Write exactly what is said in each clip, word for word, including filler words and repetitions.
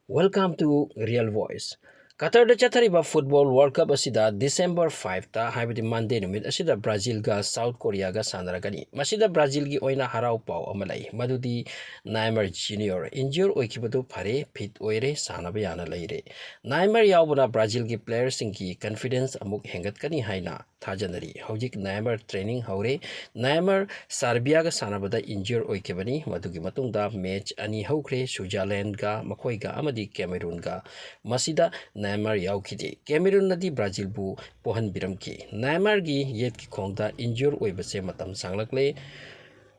Welcome to Real Voice. ꯀꯇꯔꯗ ꯆꯠꯊꯔꯤꯕ football World Cup ꯑꯁꯤꯗ December five ꯇ, ꯍꯥꯏꯕꯗꯤ Monday ꯅꯨꯃꯤꯠ ꯑꯁꯤꯗ Brazil ꯒ South Korea ꯒ ꯁꯥꯟꯅꯔꯒꯅꯤ꯫ ꯃꯁꯤꯗ Brazil ꯒꯤ ꯑꯣꯏꯅ ꯍꯔꯥꯎ ꯄꯥꯎ ꯑꯃ ꯂꯩ, ꯃꯗꯨꯗꯤ Neymar Junior injure ꯑꯣꯏꯈꯤꯕꯗꯨ ꯐꯔꯦ, fit ꯑꯣꯏꯔꯦ, ꯁꯥꯟꯅꯕ ꯌꯥꯅ ꯂꯩꯔꯦ꯫ Neymar ꯌꯥꯎꯕꯅ Brazil ꯒꯤ player ꯁꯤꯡꯒꯤ confidence ꯑꯃꯨꯛ ꯍꯦꯟꯒꯠꯀꯅꯤ ꯍꯥꯏꯅ ꯊꯥꯖꯅꯔꯤ꯫ ꯍꯧꯖꯤꯛ Neymar training ꯍꯧꯔꯦ꯫ Neymar Serbia ꯒ ꯁꯥꯟꯅꯕꯗ injure ꯑꯣꯏꯈꯤꯕꯅꯤ꯫ ꯃꯗꯨꯒꯤ ꯃꯇꯨꯡꯗ match ꯑꯅꯤ ꯍꯧꯈ꯭ꯔꯦ, Switzerland ꯒ ꯃꯈꯣꯏꯒ ꯑꯃꯗꯤ Cameroon ꯒ꯫ ꯃꯁꯤꯗ Neymar ꯌꯥꯎꯈꯤꯗꯦ꯫ Cameroon ꯅꯗꯤ Brazil ꯕꯨ ꯄꯣꯍꯟꯕꯤꯔꯝꯈꯤ꯫ Neymar ꯒꯤ ꯌꯦꯠꯀꯤ ꯈꯣꯡꯗ injure ꯑꯣꯏꯕꯁꯦ ꯃꯇꯝ ꯁꯥꯡꯂꯛꯂꯦ꯫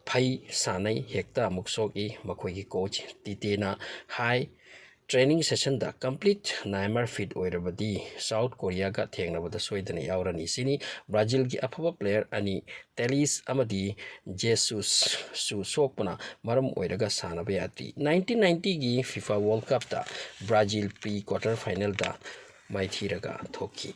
ꯐꯩ, ꯁꯥꯟꯅꯩ, ꯍꯦꯛꯇ ꯑꯃꯨꯛ ꯁꯣꯛꯏ꯫ ꯃꯈꯣꯏꯒꯤ coach Tite ꯅ ꯍꯥꯏ, training session ꯗ complete Neymar fit ꯑꯣꯏꯔꯕꯗꯤ South Korea ꯒ ꯊꯦꯡꯅꯕꯗ ꯁꯣꯏꯗꯅ ꯌꯥꯎꯔꯅꯤ ꯁꯤꯅꯤ꯫ Brazil ꯒꯤ ꯑꯐꯕ player ꯑꯅꯤ, Telles ꯑꯃꯗꯤ Jesus ꯁꯨ ꯁꯣꯛꯄꯅ ꯃꯔꯝ ꯑꯣꯏꯔꯒ ꯁꯥꯟꯅꯕ ꯌꯥꯗ꯭ꯔꯤ꯫ Nineteen ninety ꯒꯤ FIFA World Cup ꯇ Brazil pre quarter final ꯗ ꯃꯥꯏꯊꯤꯔꯒ ꯊꯣꯛꯈꯤ꯫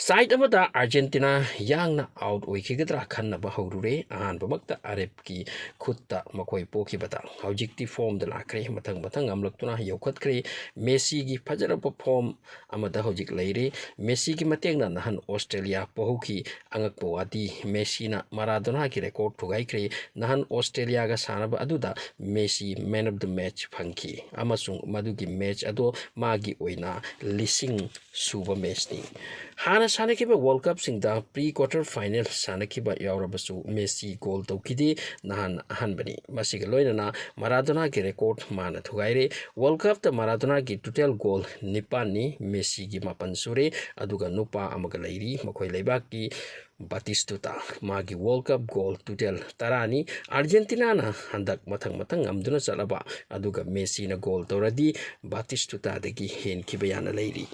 Side ꯑꯃꯗ Argentina ꯌꯥꯡꯅ out ꯑꯣꯏꯈꯤꯒꯗ꯭ꯔꯥ ꯈꯟꯅꯕ ꯍꯧꯔꯨꯔꯦ꯫ ꯑꯍꯥꯟꯕꯃꯛꯇ Arab ꯀꯤ ꯈꯨꯠꯇ ꯃꯈꯣꯏ ꯄꯣꯈꯤꯕꯗ꯫ ꯍꯧꯖꯤꯛꯇꯤ form ꯗ ꯂꯥꯛꯈ꯭ꯔꯦ꯫ ꯃꯊꯪ ꯃꯊꯪ ꯉꯝꯂꯛꯇꯨꯅ ꯌꯧꯈꯠꯈ꯭ꯔꯦ꯫ Messi ꯒꯤ ꯐꯖꯔꯕ form ꯑꯃꯗ ꯍꯧꯖꯤꯛ ꯂꯩꯔꯦ꯫ Messi ꯒꯤ ꯃꯇꯦꯡꯅ ꯅꯍꯥꯟ Australia ꯄꯣꯍꯧꯈꯤ꯫ ꯑꯉꯛꯄ ꯋꯥꯗꯤ Messi ꯅ Maradona ꯒꯤ record ꯊꯨꯒꯥꯏꯈ꯭ꯔꯦ꯫ ꯅꯍꯥꯟ Australia ꯒ ꯁꯥꯟꯅꯕ ꯑꯗꯨꯗ Messi man of the match ꯐꯪꯈꯤ ꯑꯃꯁꯨꯡ ꯃꯗꯨꯒꯤ match ꯑꯗꯣ ꯃꯥꯒꯤ ꯑꯣꯏꯅ ꯂꯤꯁꯤꯡ ꯁꯨꯕ match ꯅꯤ꯫ ꯍꯥꯟꯅ ꯁꯥꯟꯅꯈꯤꯕ World Cup ꯁꯤꯡꯗ pre quarter final ꯁꯥꯟꯅꯈꯤꯕ ꯌꯥꯎꯔꯕꯁꯨ Messi goal ꯇꯧꯈꯤꯗꯦ꯫ ꯅꯍꯥꯟ ꯑꯍꯥꯟꯕꯅꯤ꯫ ꯃꯁꯤꯒ ꯂꯣꯏꯅꯅ Maradona ꯒꯤ record ꯃꯥꯅ ꯊꯨꯒꯥꯏꯔꯦ꯫ World Cup ꯇ Maradona ꯒꯤ total goal ꯅꯤꯄꯥꯟꯅꯤ, Messi ꯒꯤ ꯃꯥꯄꯟ ꯁꯨꯔꯦ, ꯑꯗꯨꯒ ꯅꯨꯄꯥ ꯑꯃꯒ ꯂꯩꯔꯤ꯫ ꯃꯈꯣꯏ ꯂꯩꯕꯥꯛꯀꯤ Batistuta꯫ ꯃꯥꯒꯤ World Cup goal total ꯇꯔꯥꯅꯤ꯫ Argentina ꯅ ꯍꯟꯗꯛ ꯃꯊꯪ ꯃꯊꯪ ꯉꯝꯗꯨꯅ ꯆꯠꯂꯕ, ꯑꯗꯨꯒ Messi ꯅ goal ꯇꯧꯔꯗꯤ Batistuta ꯗꯒꯤ ꯍꯦꯟꯈꯤꯕ ꯌꯥꯅ ꯂꯩꯔꯤ꯫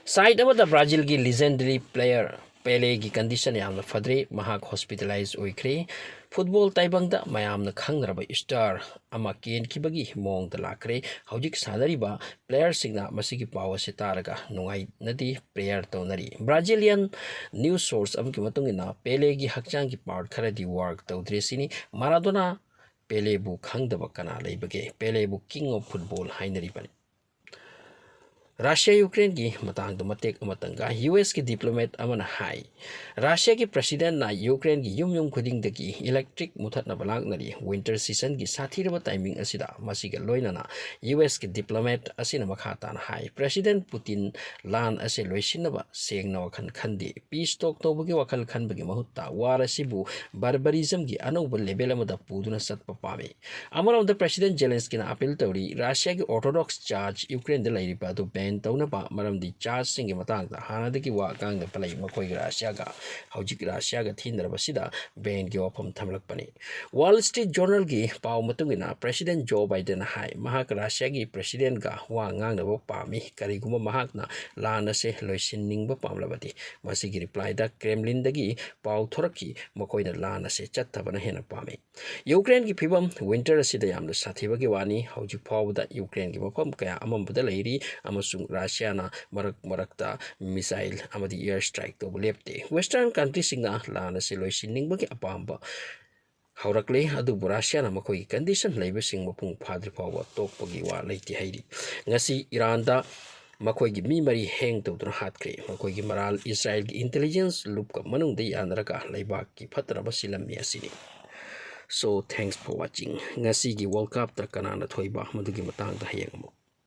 Side ꯑꯃꯗ Brazil ꯒꯤ legendary player Pele ꯒꯤ condition ꯌꯥꯝꯅ ꯐꯗ꯭ꯔꯦ꯫ ꯃꯍꯥꯛ hospitalize ꯑꯣꯏꯈ꯭ꯔꯦ꯫ Football ꯇꯥꯏꯕꯪꯗ ꯃꯌꯥꯝꯅ ꯈꯪꯅꯔꯕ star ꯑꯃ ꯀꯦꯟꯈꯤꯕꯒꯤ ꯃꯑꯣꯡꯗ ꯂꯥꯛꯈ꯭ꯔꯦ꯫ ꯍꯧꯖꯤꯛ ꯁꯥꯟꯅꯔꯤꯕ player ꯁꯤꯡꯅ ꯃꯁꯤꯒꯤ ꯄꯥꯎ ꯑꯁꯤ ꯇꯥꯔꯒ ꯅꯨꯡꯉꯥꯏꯅꯗꯦ, prayer ꯇꯧꯅꯔꯤ꯫ Brazilian news source ꯑꯃꯒꯤ ꯃꯇꯨꯡ ꯏꯟꯅ Pele ꯒꯤ ꯍꯛꯆꯥꯡꯒꯤ part ꯈꯔꯗꯤ work ꯇꯧꯗ꯭ꯔꯦ ꯁꯤꯅꯤ꯫ Maradona ꯄꯦꯂꯦꯕꯨ ꯈꯪꯗꯕ ꯀꯅꯥ ꯂꯩꯕꯒꯦ? ꯄꯦꯂꯦꯕꯨ King of Football ꯍꯥꯏꯅꯔꯤꯕꯅꯤ꯫ ꯔꯁꯤꯌꯥ ꯌꯨꯀ꯭ꯔꯦꯟꯒꯤ ꯃꯇꯥꯡꯗ ꯃꯇꯦꯛ ꯑꯃꯇꯪꯒ꯫ ꯌꯨ ꯑꯦꯁꯀꯤ diplomat ꯑꯃꯅ ꯍꯥꯏ, ꯔꯁꯤꯌꯥꯒꯤ presidentꯅ ꯌꯨꯀ꯭ꯔꯦꯟꯒꯤ ꯌꯨꯝ ꯌꯨꯝ ꯈꯨꯗꯤꯡꯗꯒꯤ electric ꯃꯨꯊꯠꯅꯕ ꯂꯥꯛꯅꯔꯤ꯫ Winter seasonꯒꯤ ꯁꯥꯊꯤꯔꯕ timing ꯑꯁꯤꯗ꯫ ꯃꯁꯤꯒ ꯂꯣꯏꯅꯅ ꯌꯨ ꯑꯦꯁꯀꯤ diplomat ꯑꯁꯤꯅ ꯃꯈꯥ ꯇꯥꯅ ꯍꯥꯏ, President Putin ꯂꯥꯟ ꯑꯁꯤ ꯂꯣꯏꯁꯤꯟꯅꯕ ꯁꯦꯡꯅ ꯋꯥꯈꯜ ꯈꯟꯗꯦ꯫ Peace talk ꯇꯧꯕꯒꯤ ꯋꯥꯈꯜ ꯈꯟꯕꯒꯤ ꯃꯍꯨꯠꯇ war ꯑꯁꯤꯕꯨ barbarismꯒꯤ ꯑꯅꯧꯕ level ꯑꯃꯗ ꯄꯨꯗꯨꯅ ꯆꯠꯄ ꯄꯥꯝꯃꯤ꯫ ꯑꯃꯔꯣꯝꯗ President Zelenskyꯅ appeal ꯇꯧꯔꯤ, ꯔꯁꯤꯌꯥꯒꯤ Orthodox Church ꯌꯨꯀ꯭ꯔꯦꯟꯗ ꯂꯩꯔꯤꯕ ꯑꯗꯨ ban ꯇꯧꯅꯕ, ꯃꯔꯝꯗꯤ churchꯁꯤꯡꯒꯤ ꯃꯇꯥꯡꯗ ꯍꯥꯟꯅꯗꯒꯤ ꯋꯥ ꯉꯥꯡꯅꯕ ꯂꯩ, ꯃꯈꯣꯏꯒ ꯔꯁꯤꯌꯥꯒ ꯍꯧꯖꯤꯛ ꯔꯁꯤꯌꯥꯒ ꯊꯤꯅꯔꯕꯁꯤꯗ banꯒꯤ ꯋꯥꯐꯝ ꯊꯝꯂꯛꯄꯅꯤ꯫ Wall Street Journalꯒꯤ ꯄꯥꯎ ꯃꯇꯨꯡ ꯏꯟꯅ President Joe Bidenꯅ ꯍꯥꯏ, ꯃꯍꯥꯛ ꯔꯁꯤꯌꯥꯒꯤ presidentꯒ ꯋꯥ ꯉꯥꯡꯅꯕ ꯄꯥꯝꯃꯤ, ꯀꯔꯤꯒꯨꯝꯕ ꯃꯍꯥꯛꯅ ꯂꯥꯟ ꯑꯁꯤ ꯂꯣꯏꯁꯤꯟꯅꯤꯡꯕ ꯄꯥꯝꯂꯕꯗꯤ꯫ ꯃꯁꯤꯒꯤ replyꯗ Kremlinꯗꯒꯤ ꯄꯥꯎ ꯊꯣꯔꯛꯈꯤ, ꯃꯈꯣꯏꯅ ꯂꯥꯟ ꯑꯁꯤ ꯆꯠꯊꯕꯅ ꯍꯦꯟꯅ ꯄꯥꯝꯃꯤ꯫ ꯌꯨꯀ꯭ꯔꯦꯟꯒꯤ ꯐꯤꯕꯝ winter ꯑꯁꯤꯗ ꯌꯥꯝꯅ ꯁꯥꯊꯤꯕꯒꯤ ꯋꯥꯅꯤ꯫ ꯍꯧꯖꯤꯛ ꯐꯥꯎꯕꯗ ꯌꯨꯀ꯭ꯔꯦꯟꯒꯤ ꯃꯐꯝ ꯀꯌꯥ ꯑꯃꯝꯕꯗ ꯂꯩꯔꯤ ꯑꯃꯁꯨꯡ ꯔꯁꯤꯌꯥꯅ ꯃꯔꯛ ꯃꯔꯛꯇ missile ꯑꯃꯗꯤ air strike ꯇꯧꯕ ꯂꯦꯞꯇꯦ꯫ Western countryꯁꯤꯡꯅ ꯂꯥꯟ ꯑꯁꯤ ꯂꯣꯏꯁꯤꯟꯅꯤꯡꯕꯒꯤ ꯑꯄꯥꯝꯕ ꯍꯧꯔꯛꯂꯦ, ꯑꯗꯨꯕꯨ ꯔꯁꯤꯌꯥꯅ ꯃꯈꯣꯏꯒꯤ condition ꯂꯩꯕꯁꯤꯡ ꯃꯄꯨꯡ ꯐꯥꯗ꯭ꯔꯤ ꯐꯥꯎꯕ ꯇꯣꯛꯄꯒꯤ ꯋꯥ ꯂꯩꯇꯦ ꯍꯥꯏꯔꯤ꯫ ꯉꯁꯤ ꯏꯔꯥꯟꯗ ꯃꯈꯣꯏꯒꯤ ꯃꯤ ꯃꯔꯤ hang ꯇꯧꯗꯨꯅ ꯍꯥꯠꯈ꯭ꯔꯦ꯫ ꯃꯈꯣꯏꯒꯤ ꯃꯔꯥꯜ ꯏꯁꯔꯥꯏꯜꯒꯤ intelligence ꯂꯨꯞꯀ ꯃꯅꯨꯡꯗ ꯌꯥꯅꯔꯒ ꯂꯩꯕꯥꯛꯀꯤ ꯐꯠꯇꯅꯕ ꯁꯤꯜꯂꯝꯃꯤ ꯑꯁꯤꯅꯤ꯫ So, thanks for watching꯫ ꯉꯁꯤꯒꯤ World Cupꯇ ꯀꯅꯥꯅ ꯊꯣꯏꯕ, ꯃꯗꯨꯒꯤ ꯃꯇꯥꯡꯗ ꯍꯌꯦꯡ ꯑꯃꯨꯛ